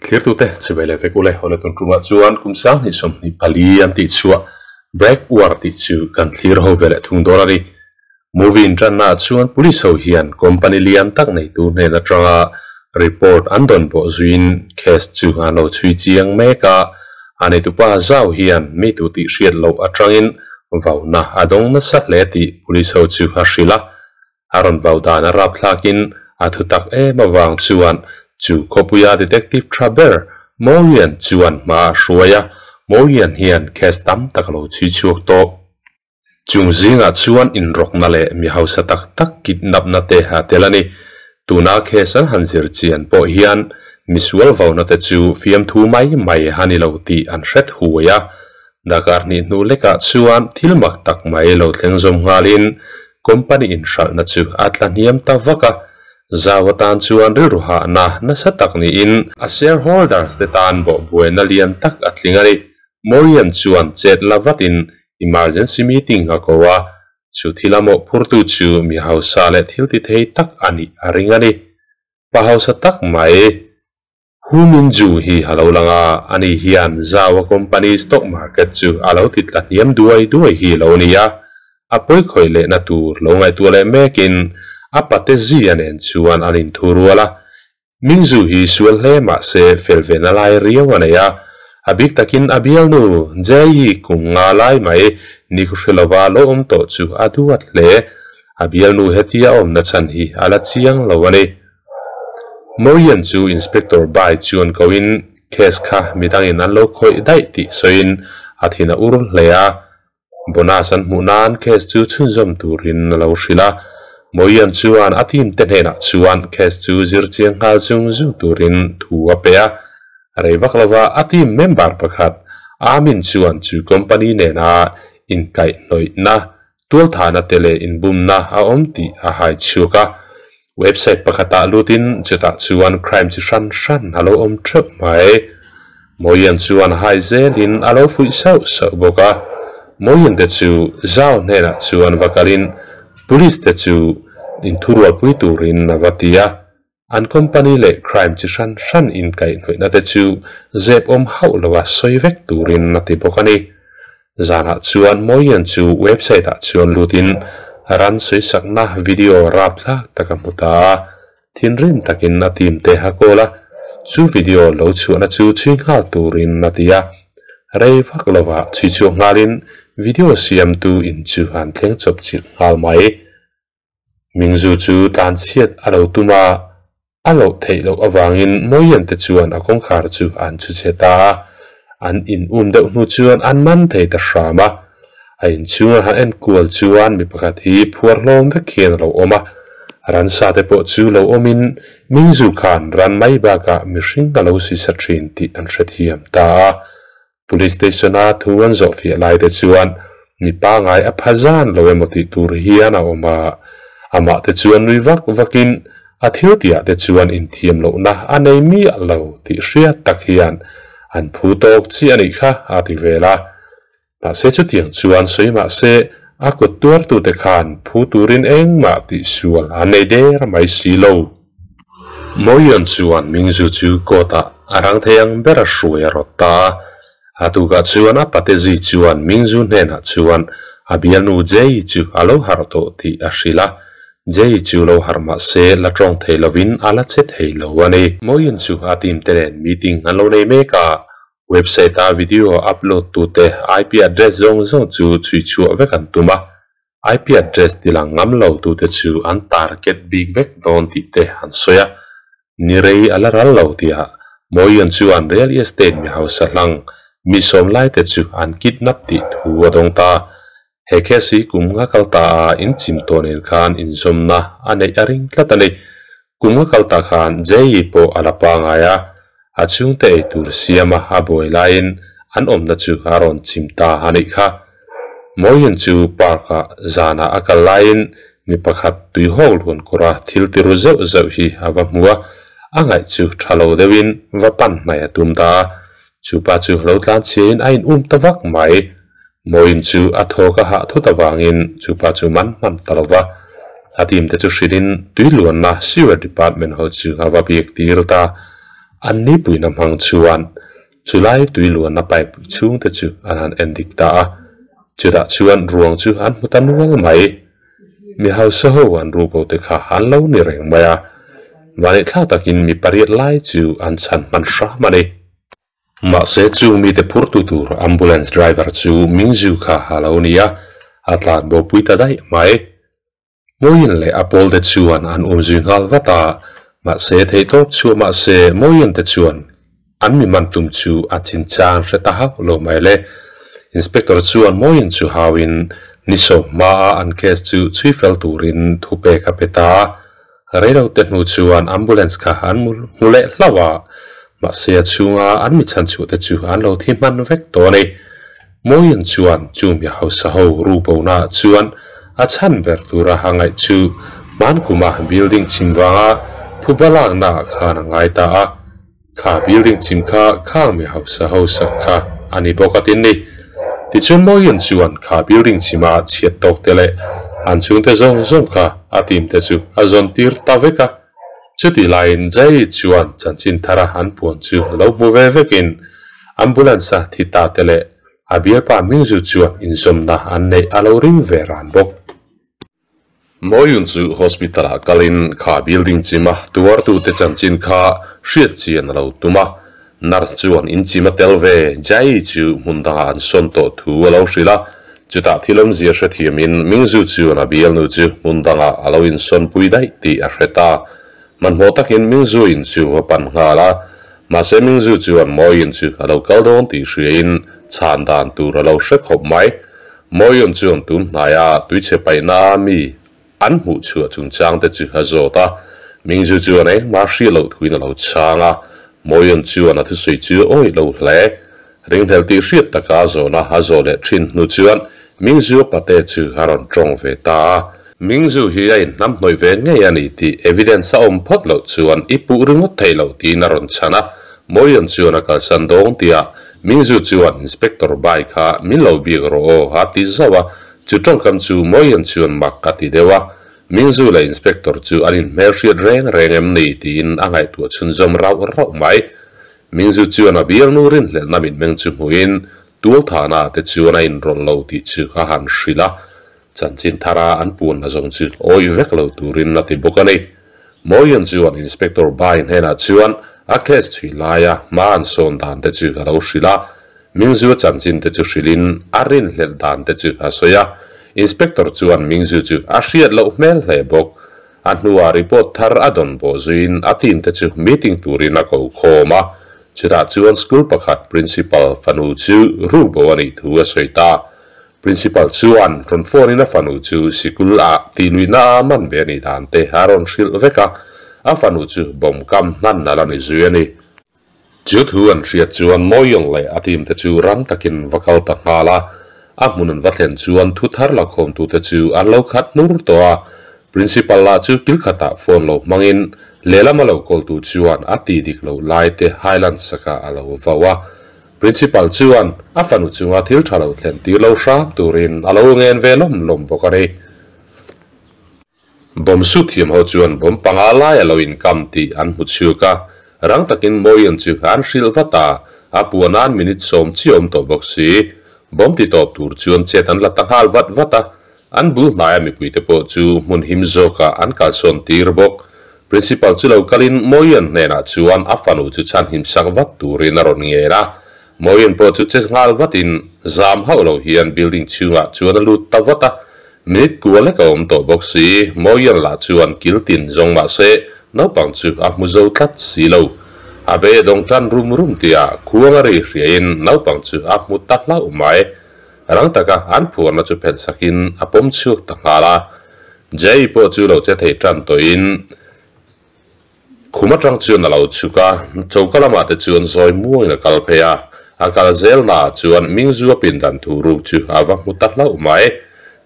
Thlirtute chibai leh vek ule awle tun tumah chuan kum sanghnih 24 an tih chhuah Black War tih chu kan thlir ho ve leh thung dawn a ni. Movie intanna ah chuan police ho hian company lian tak neitu hnen atanga report an dawn bawh zuiin case chu an lo chhui chiang mek a, a neitupa zau hian mi tu tih hriat loh atangin vauna a dawng nasa hle tih police ho chu a hrilh a. A rawn vau dan a rapthlakin a thutak em avang chuan chu khawpuia detective tha ber Mowian chuan hma a hruai a, Mowian hian case tam tak a lo chhui chhuak tawh. Chung zingah chuan inrawkna leh mi hausa tak tak kidnap-na te a tel a ni. Tuna case an han zir chian pawh hian misual vauna te chu fiamthu mai mai a ni lo tih an hre thuai a. Dakar hnih hnu lekah chuan thil mak tak mai lo thleng zawm nghalin company inhralhna chu a tla hniam ta vak a. Zau atan chuan rilru hahna nasa tak niin a shareholders te tan bawhbuaina lian tak a tling a ni. Morian chuan chet la vatin emergency meeting a ko a, chu thil a mawhphurtu chu mi hausa leh thil ti thei tak a nih a ring a ni. Pa hausa tak mai Hu Minju hi a lo lang a, ani hian Zau-a company stock market chu a lo ti tla hniam duai duai hi lo ni a, a pawi khawih lehna tur lo ngaihtuah leh mekin a pate Zia nen chuan an inthu rual a. Mingzu hi sual hle mah se fel ve na lai riau a nei a, a bik takin a bialnu Jae-yi kum nga lai mai ni hre lova lo awm tawh chu a duat hle. A bialnu hetia awmna chhan hi a la chiang lo a ni. Morian chu Inspector Bai chuan koin case kha midangin an lo khawih daih tih sawiin a thin a ur hle a. Bonus an hmuh nan case chu chhunzawm turin a lo hrilh a. Morian chuan a team te hnenah chuan case chu zir chiang nghal zung zung turin thu a pe a. Rei vak lova a team member pakhat Amin chuan chu company nena inkaihhnawihna Tualthahna te leh inbumna a awm tih a hai chhuak a. Website pakhatah lutin chutah chuan crime chi hran hran a lo awm theuh mai. Mawian chuan hai zelin a lo fuih sauh sauh bawk a. Mawian te chu Zhao hnenah chuan va kalin police te chu inthurualpui turin a va ti a. An company leh crime chi hran hran inkaihhnawihna te chu zep awm hauh loa sawi vek turin a ti bawk a ni. Zanah chuan Mawian chu website ah chuan lutin ran sawisakna video rapthlak tak a hmu ta a, thinrim takin a team te a call a, chu video lo chhuahna chu chhui nghal turin a ti a. Rei vak lovah chhui chhuak nghalin video siamtu in chu an thleng chawp chilh nghal mai. Mingzu chu tlanchhiat a lo tum a, a loh theih loh avangin Mawian te chuan a kawngkhar chu an chhu chhe ta a, an in um deuh hnu chuan an man thei ta hram a. A inchhunga han en kual chuan mi pakhat hi phuar hlawm vek hian a lo awm a, ransa te pawh chu lo awmin Mingzu khan ran mai bakah mihring a lo sisa thin tih an hrethiam ta a. Police station a thu an zawh fiah lai te chuan mi pangai a pha zan lo emaw tih tur hian a awm a, amah te chuan nui vak vakin a thil tihah te chuan inthiam lohna a nei miah lo tih hriat tak hian an phu tawk chiah a nih kha a ti vel a. Mahse chutiang chuan sawi mahse a kut tuartute khan phu turin engmah tihsual an nei der mai si lo. Mawian chuan Mingzu chu court ah a rang thei ang ber a hruai a rawt ta a. A tukah chuan a patezi chuan Mingzu hnenah chuan a bialnu Jay chu a lo harh tawh tih a hrilh a. Jay chu lo harh mah se la tawng thei lovin a la che thei lo a ni. Mawian chu a team te nen meeting an lo nei mek a, website a video upload tute IP address zawng zawng chu chhui chhuah vek an tum a. IP address ti lang ngam lo tute chu an target bik vek dawn tih te an sawi a, ni rei a la ral lo tihah Mawian chuan real estate mi hausa hlang mi sawm lai te chu an kidnap tih thu a dawng ta. He case hi kum nga kal ta a inchim tawh nen khan inzawmna a neih a ring tlat a ni. Kum nga kal ta khan Jay-i pawh a la pangai a, a chhungte ei tur siama a buai laiin an awmna chu a rawn chim ta a nih kha. Mawian chu park-ah zanah a kal laiin mi pakhat tuihawk luan kawra thil ti ru zeuh zeuh hi a va hmu a, a ngaih chu tha lo deuhin va pan hnaih a tum ta a. Chu pa chu lo tlan chhiain a in um ta vak mai. Mawiin chu a thawk a hah thut avangin chu pa chu man hman ta lo va. A team te chu hrilhin tui luanna sewer department ho chu a va biak tir ta. An ni puina hmang chuan chulai tui luanna pipe chhung te chu an han en dik ta a, chutah chuan ruang chu an hmu ta nual mai. Mi hausa ho an ru bo te kha an lo ni reng mai a, vanihthla takin mi pariat lai chu an chhan hman hram a ni. Mahse chu mite phurtu tur ambulance driver chu Mingzu kha a lo ni a, a tlan bo pui ta daih mai. Mawiin leh a pawl te chuan an um zui nghal vat a, mahse theihtawp chhuah mahse Mawiin te chuan an mi man tum chu a chinchang hre ta hauh lo mai le. Inspector chuan Mawiin chu hauin ni sawm hmaa an case chu chhui fel turin thu pek a pe ta a, reilo te hnu chuan ambulance kha an hmu leh hlauh a, mahse a chhunga an mi chhanchhuah te chu an lo thi hman vek tawh a ni. Mawiin chuan chu mi hausa ho ru bona chuan a chhan ber tura a ngaih chu hmankuma building chim vanga phuba lakna ah khan a ngai ta a, kha building chim kha khang mi hausa ho sak kha a ni bawk a tin ni. Tichuan Mawiin chuan kha building chima chhiat tawk te leh an chhungte zawng zawng kha a team te chu a zawn tir ta vek a. Chutih laiin Jai chuan chanchin thara an puan chu lo hmu ve vekin ambulance-a thi ta te leh a bialpa Mingzu chuan inzawmna an neih a lo ring ve ran bawk. Mawiun chu hospital-ah kalin kha building chima tuartute chanchin kha hriat chian a lo tum a, nurse chuan in chima tel ve Jai chu hmun dangah an sawn tawh thu a lo hrilh a, chutah thil awmzia hrethiamin Mingzu chuan a bialnu chu hmun dangah a lo insawnpui daih tih a hre ta. Hmanhmawh takin Mingzu in chu a pan nghal a, mahse Mingzu chuan Mawiun chu a lo kal dawn tih hriain chhan dan tur a lo hre khawp mai. Mawiun chuan tun hnaia tuichhe paihna mi an hmuh chhuah chungchang te chu a zawt a, Mingzu chuan engmah hriat loh thuin a lo chhang a, Mawiun chuan a thusawi chu a awih lo hle. Ringhlel tih hriat taka a zawhna a zawh leh thin hnu chuan Mingzu pate chu a rawn tawng ve ta a. Mingzu hi a inhnamhnawih ve ngei a ni tih evidence a awm phawt loh chuan i puh ringawt theih loh tiin a rawn chhan a. Mawion chuan a kalsan dawng tia Mingzu chuan Inspector Bai kha min lo bik rawh aw a ti zauh a, chu tawngkam chu Mawion chuan mak a ti deuh a. Mingzu leh Inspector chu an inhmelhriat reng reng em ni tiin a ngaihtuah chhunzawm rauh rauh mai. Mingzu chuan a bialnu rinhlelhna mitmeng chu hmuhin tualthahna te chuan a inrawlh lo tih chu a han hrilh a, chanchin thara an puanna zawng chu awih vek lo turin a ti bawk a ni. Mawian chuan Inspector Bai hnenah chuan a case chhui laia hma an sawn dan te chu a lo hrilh a, Mingzu chanchin te chu hrilhin a rinhlelh dan te chu a sawi a, Inspector chuan Mingzu chu a hriat loh hmel hle bawk. A hnuah report thar a dawn bawh zuiin a team te chu meeting turin a ko khawm a, chutah chuan school pakhat principal fanu chu ru bo a nih thu a sawi ta. Principal chuan rawn phone in a fanu chu sikul ah tihluihna a man ve a nih dan te a rawn hrilh vek a, a fanu chu bomb kam hnan a la ni zui a ni. Chu thu an hriat chuan Mawiawng leh a team te chu rang takin va kal ta nghal a, a hmun an va thlen chuan thu thar la khawmtute chu an lo khat hnur tawh a, Principal lah chu kil khatah phone lo hmangin lehlam a lo kawltu chuan a tih dik loh lai te highland sakah a lo vauh a, Principal chuan a fanu chunga thil tha lo thlen tir lo hram turin a lo ngen ve lawm lawm bawk a ni. Bomb su thiam ho chuan bomb panga lai a lo inkam tih an hmu chhuak a, rang takin Mawian chu an hrilh vat a, a puah nan minute sawm chi awm tawh bawk si. Bomb ti tawp tur chuan chet an la ta nghal vat vat a, an bul hnaia mipuite pawh chu hmun him zawkah an kalsawn tir bawk. Principal chu lo kalin Mawian hnenah chuan a fanu chu chhan him sak vat turin a rawn ngen a, Mawian pawh chu che nghal vatin zam hauh lo hian building chhungah chuan a lut ta vat a, Minute kua lek a awm tawh bawk si, Mawian lah chuan kil tin zawng mah se naupang chu a hmu zo tlat si lo. A be dawng tan rum rum tia khuang a ri hriain naupang chu a hmu ta hlauh mai. Rang taka an phuarna chu phelh sakin a pawm chhuak ta nghal a. Jay pawh chu lo che thei tan tawhin khum atang chuan a lo chhuk a, choka lamah te chuan zawi muangin a kal phei a, a kal zel naah chuan Mingzua pindan thu ruk chu a va hmu ta hlauh mai.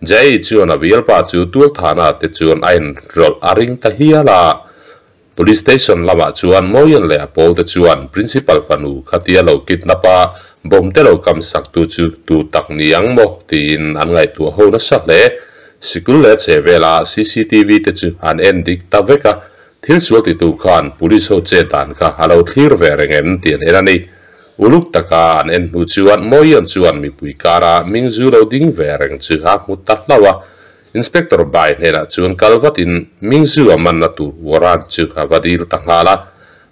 Jay chuan a bialpa chu tualthahna te chuan a inrawlh a ring ta hial a. Police station lamah chuan Mawian leh a pawl te chuan Principal fanu khatia lo kidnap a, bomb te lo kam sak tu chu tu tak ni ang maw tiin an ngaihtuah ho nasa hle. Sikul leh chhehvela cctv te chu an en dik ta vek a. Thil sual titu khan police ho che dan kha a lo thlir ve reng em tih an en a ni. Uluk taka an en hnu chuan Moian chuan mipui kara Mingzu lo ding ve reng chu a hmu ta hlauh a. Inspector Bai hnenah chuan kal vatin Mingzu a manna tur warrant chu a va dil ta nghal a.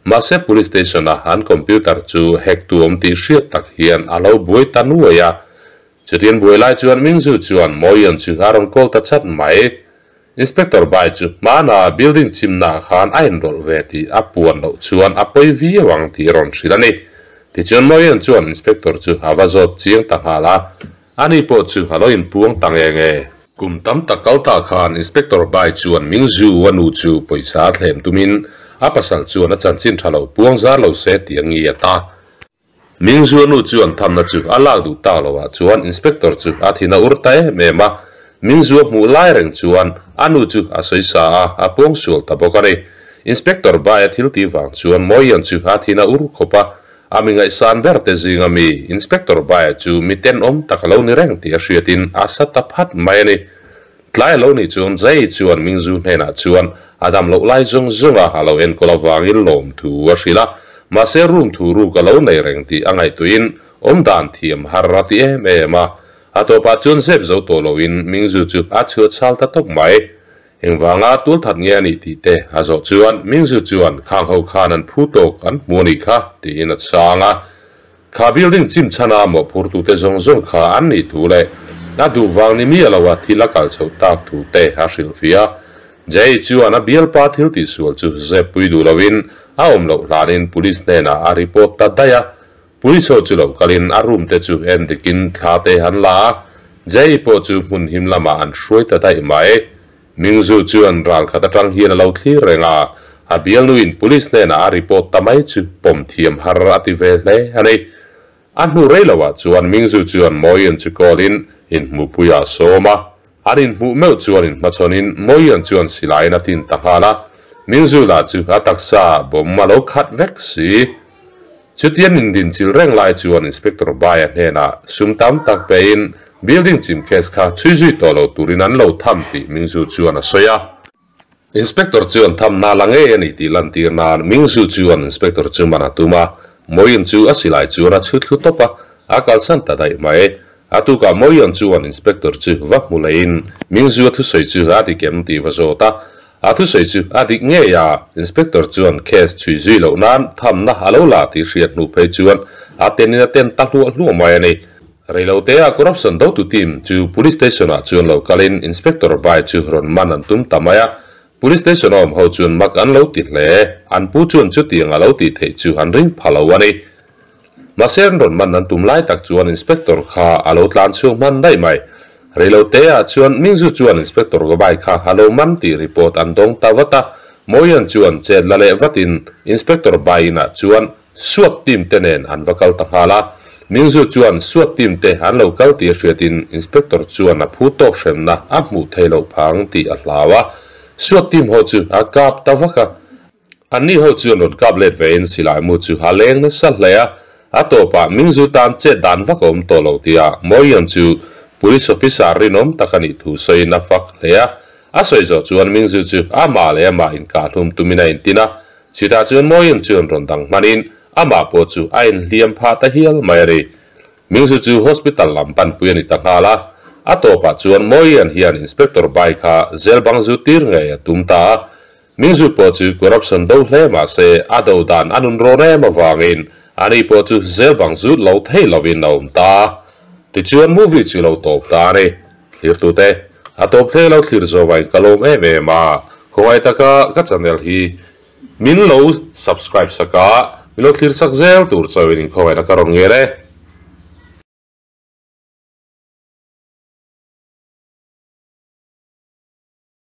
Mahse police station a an computer chu hack tu awm tih hriat tak hian a lo buai ta nuai a. Chutiang buai lai chuan Mingzu chuan Moian chu a rawn call ta chat mai. Inspector Bai chu hmana building chimna khan a inrawlh ve tih a puan loh chuan a pawi viau ang tih a rawn hrilh a ni. Tichuan Moian chuan Inspector chu a va zawt chiang ta nghal a, ani pawh chu a lo inpuang ta nge nge. Kum tam tak kal ta khan Inspector Bai chuan Mingzu a nu chu pawisa a thlem tumin a pasal chuan a chanchin tha lo puang zar lo se tih a ngiat a. Mingzu a nu chuan thamna chu a lak duh tak loah chuan Inspector chu a thin a ur ta em em a, Mingzu a hmuh lai reng chuan a nu chu a sawi sa a, a puang sual ta bawk a ni. Inspector Bai a thil tih vang chuan Mawian chu a thin a ur khawp a, a mi ngaihsan ber te zinga mi Inspector Bai chu mi tenawm tak a lo ni reng tih a hriatin a sa ta phat mai a ni. Tlai a lo nih chuan Jay chuan Mingzu hnenah chuan a dam loh lai zawng zawnga a lo enkawl avangin lawmthu a hrilh a, mahse room thu ruk a lo nei reng tih a ngaihtuahin awmdan thiam har a ti em em a. A tawpah chuan zep zo tawh loin Mingzu chu a chhuah chhal ta tawp mai. Engvanga tualthat nge a nih tih te a zawh chuan Mingzu chuan khang ho khan an phu tawk an hmu a nih kha tiin a chhang a. Kha building chim chhana mawhphurtute zawng zawng kha an nih thu leh a duh vang ni miah loa thil a kal chhoh tak thu te a hrilhfiah a. Jay chuan a bialpa thil tihsual chu zep pui duh loin a awm loh hlanin police hnenah a report ta daih a. Police ho chu lo kalin a room te chu en dikin thla te an la a, Jay pawh chu hmun him lamah an hruai ta daih mai. Mingzu chuan ral khat atang hian a lo thlir reng a, a bialnuin police hnenah a report ta mai chu pawm thiam har a ti ve hle a ni. A hnu rei loah chuan Mingzu chuan Mawian chu call-in inhmuhpuiah a sawm a, an inhmuh meuh chuan inhmachhawnin Mawian chuan silaiin a tin ta nghal a, Mingzu lah chu a taksa bawm a lo khat vek si. Chutian indinchilh reng lai chuan Inspector Baia hnenah sum tam tak pein building chim case kha chhui zui tawh lo turin an lo tham tih Mingzu chuan a sawi a. Inspector chuan tham na la ngei a ni tih lantir nan Mingzu chuan Inspector chu man a tum a, Moin chu a silai chuan a chhu thlu tawp a, a kalsan ta daih mai. A tukah Moian chuan Inspector chu va hmu leiin Mingzu a thusawi chu a dik em tih va zawt a, A thusawi chu a dik ngei a, Inspector chuan case chhui zui loh nan thamna a lo la tih hriat hnu phei chuan a tenin a ten ta hluah hluah mai a ni. Reilotea corruption dotu team chu Police Station ah chuan lo kalin Inspector Bai chu rawn man an tum ta mai a, Police Station a awm ho chuan mak an lo ti hle, an pu chuan chutiang a lo tih theih chu an ring pha lo a ni. Mahse an rawn man an tum lai tak chuan Inspector kha a lo tlan chhuak hman daih mai. Reilote ah chuan Mingzu chuan Inspector Gobai kha a lo man tih report an dawng ta vat a, Mawian chuan chet la leh vatin Inspector Bai inah chuan SWAT team te nen an va kal ta nghal a. Mingzu chuan SWAT team te an lo kal tih a hriatin Inspector chuan a phu tawk hremna a hmuh theih loh phang tih a hlau a. SWAT team ho chu a kap ta vak a. Anni ho chuan rawn kap let vein silai mu chu a leng nasa hle a, a tawpah Mingzu tan chet dan vak a awm tawh lo tia Mawian chu Police officer rinawm tak a nih thu sawiin a fak hle a. A sawi zawh chuan Mingzu chu amah leh amah inkahhlum tumin a intin a, chutah chuan Mawian chuan rawn dang hmanin amah pawh chu a inhliam phah ta hial mai a ni. Mingzu chu hospital lam panpui a ni ta nghal a, a tawpah chuan Mawian hian Inspector Bai kha zel bang zu tir ngei a tum ta a, Mingzu pawh chu corruption do hle mah se a do dan a nun rawn em avangin ani pawh chu zel bang zut lo thei lovin a awm ta. Tichuan movie chu lo tawp ta a ni. Thlirtute, a tawp thleng lo thlir zawvain ka lawm em em a, khawngaih taka ka channel hi min lo subscribe sak a, min lo thlir sak zel tur chauhin inkhawngaihna ka rawn ngen e.